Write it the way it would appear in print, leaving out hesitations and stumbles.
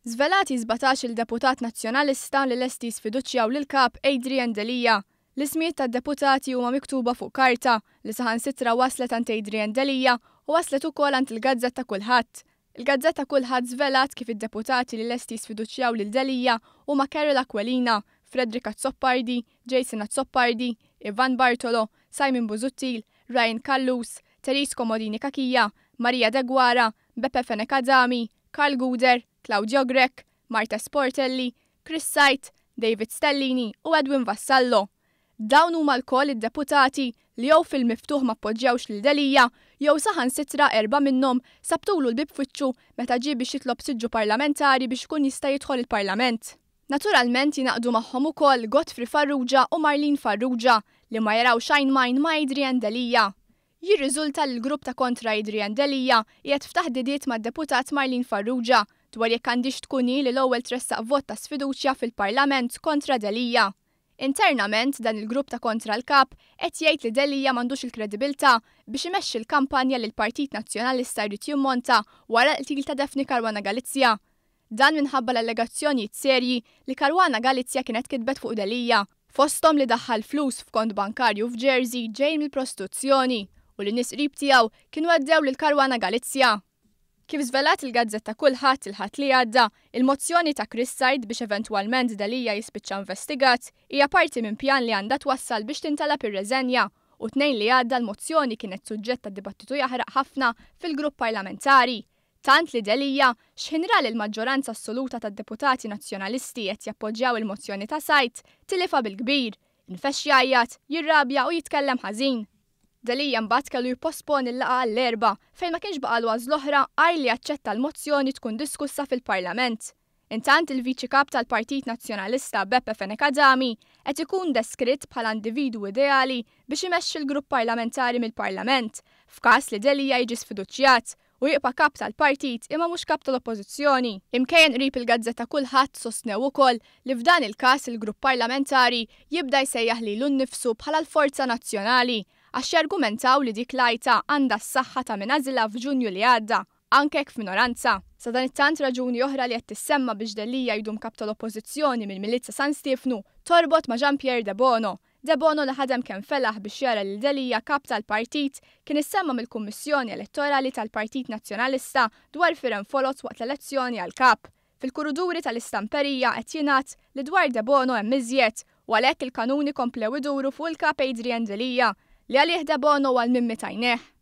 Żvelati 17-il deputat Nazzjonalista li lesti jisfiduċjaw lill-Kap Adrian Delia. L-ismijiet tad-deputati huma miktuba fuq karta li saħansitra waslet għand Adrian Delia u waslet ukoll għand il-gazzetta Kullħadd. Il-gazzetta Kullħadd żvelat kif id-deputati li lesti jisfiduċjaw lil Delia huma Carol Aquilina, Frederick Azzopardi, Jason Azzopardi, Ivan Bartolo, Simon Busuttil, Ryan Callus, Therese Comodini Cachia, Maria Deguara, Beppe Fenech Adami, Karl Gouder, Claudio Grech, Marthese Portelli, Chris Said, David Stellini u Edwin Vassallo. Dawn huma lkoll id-deputati li jew fil-miftuħ ma appoġġjawx lil Delia jew saħansitra erbgħa minnhom sabtulu l-bieb f'wiċċu meta ġie biex jitlob siġġu parlamentari biex ikun jista' jidħol il-Parlament. Naturalment jingħaqdu magħhom ukoll Godfrey Farrugia u Marlene Farrugia li ma jarawx għajn m'għajn ma' Adrian Delia. Jirriżulta li l-grupp ta' kontra Adrian Delia qiegħed f'taħdidiet mad-Deputat Marlene Farrugia dwar jekk għandhiex tkun hi li l-ewwel tressaq vot ta' sfiduċja fil-Parlament kontra Delia. Internament, dan il-grupp ta' kontra l-Kap qed jgħid li Delia m'għandux il-kredibilità biex imexxi l-kampanja li l-Partit Nazzjonalista jrid jimmonta wara l-qtil ta' Daphne Caruana Galizia. Dan minħabba l-allegazzjonijiet serji li Caruana Galizia kienet kitbet fuq Delia, fosthom li daħħal flus f'kont bankarju f'Jersey ġej mill-prostituzzjoni u li nies qrib tiegħu kienu għaddew lil Caruana Galizia. Kif żvelat il-gazzetta Kullħadd il-Ħadd li għadda, il-mozzjoni ta' Chris Said biex eventwalment Delia jispiċċa investigat hija parti minn pjan li għandha twassal biex tintalab ir-reżenja u t-Tnejn li għadda l-mozzjoni kienet suġġett ta' dibattitu jaħraq ħafna fil-grupp parlamentari. Tant li Delia, x'ħin ra li l-maġġoranza assoluta tad-deputati Nazzjonalisti qed jappoġġjaw il-mozzjoni ta' Said, tilifha bil-kbir. Infexx jgħajjat, jirrabja u jitkellem ħażin. Delia mbagħad kellu jipposponi l-laqgħa għall-Erbgħa, fejn ma kienx baqagħlu għażla oħra għajr li jaċċetta l-mozzjoni tkun diskussa fil-Parlament. Intant il-Viċi Kap tal-Partit Nazzjonalista Beppe Fenech Adami qed ikun deskritt bħala individwu ideali biex imexxi l-grupp parlamentari mill-Parlament, f'każ li Delia jiġi sfiduċjat u jibqa' kap tal-partit imma mhux kap tal-Oppożizzjoni. Imkejjen qrib il-gazzetta Kullħadd sostnew ukoll li f'dan il-każ il-grupp parlamentari jibda jsejjaħ lilu nnifsu bħala l-forza nazzjonali għax jargumentaw li dik l-għajta għandha s-saħħa ta' min għażilha f'Ġunju li għadda anke jekk f'minoranza. Sadanittant raġuni oħra li qed tissemma biex Delia jdum kap tal-Oppożizzjoni mill-Milied sa San Stiefnu torbot ma' Jean Pierre Debono. Debono li ħadem kemm felaħ biex jara lil Delia kap tal-partit kien issemma mill-Kummissjoni Elettorali tal-Partit Nazzjonalista dwar firem foloz waqt l-elezzjoni għal kap. Fil-kuruduri tal-istamperija qed jingħad li dwar Debono hemm iżjed u għalhekk il-kanuni komplew iduru fuq il-kap Adrian Delia li għalih Debono huwa l-mimmi t'għajnejh.